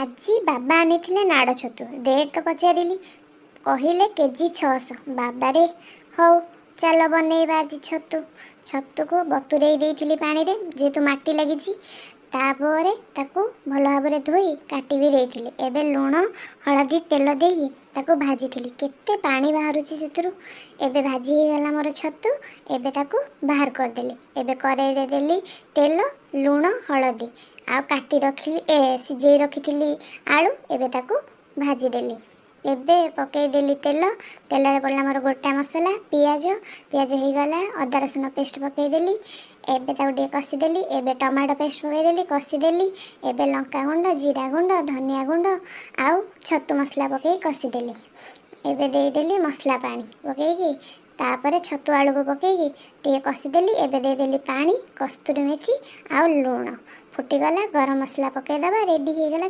ଆଜି ବାବା ଆଣିଥିଲେ ନାଡ଼ ଛତୁ। ରେଟ୍ ପଚାରିଲି, କହିଲେ କେଜି 600। ବାବାରେ! ହଉ ଚାଲ, ବନେଇବା ଆଜି ଛତୁ। ଛତୁକୁ ବତୁରେଇ ଦେଇଥିଲି ପାଣିରେ, ଯେହେତୁ ମାଟି ଲାଗିଛି। ତାପରେ ତାକୁ ଭଲ ଭାବରେ ଧୋଇ କାଟି ବି ଦେଇଥିଲି। ଏବେ ଲୁଣ, ହଳଦୀ, ତେଲ ଦେଇ ତାକୁ ଭାଜିଥିଲି। କେତେ ପାଣି ବାହାରୁଛି ସେଥିରୁ! ଏବେ ଭାଜି ହେଇଗଲା ମୋର ଛତୁ। ଏବେ ତାକୁ ବାହାର କରିଦେଲି। ଏବେ କରେଇରେ ଦେଲି ତେଲ, ଲୁଣ, ହଳଦୀ ଆଉ କାଟି ରଖିଲି, ସିଝେଇ ରଖିଥିଲି ଆଳୁ। ଏବେ ତାକୁ ଭାଜିଦେଲି। ଏବେ ପକେଇଦେଲି ତେଲ। ତେଲରେ ପଡ଼ିଲା ମୋର ଗୋଟା ମସଲା, ପିଆଜ। ପିଆଜ ହେଇଗଲା, ଅଦା ରସୁଣ ପେଷ୍ଟ ପକେଇଦେଲି। ଏବେ ତାକୁ ଟିକେ କଷିଦେଲି। ଏବେ ଟମାଟୋ ପେଷ୍ଟ ପକେଇଦେଲି, କଷିଦେଲି। ଏବେ ଲଙ୍କା ଗୁଣ୍ଡ, ଜିରା ଗୁଣ୍ଡ, ଧନିଆ ଗୁଣ୍ଡ ଆଉ ଛତୁ ମସଲା ପକେଇ କଷିଦେଲି। ଏବେ ଦେଇଦେଲି ମସଲା ପାଣି ପକେଇକି। ତାପରେ ଛତୁ ଆଳୁକୁ ପକେଇକି ଟିକେ କଷିଦେଲି। ଏବେ ଦେଇଦେଲି ପାଣି, କସ୍ତୁରୀ ମେଥି ଆଉ ଲୁଣ। ଫୁଟିଗଲା, ଗରମ ମସଲା ପକେଇଦେବା। ରେଡ଼ି ହେଇଗଲା।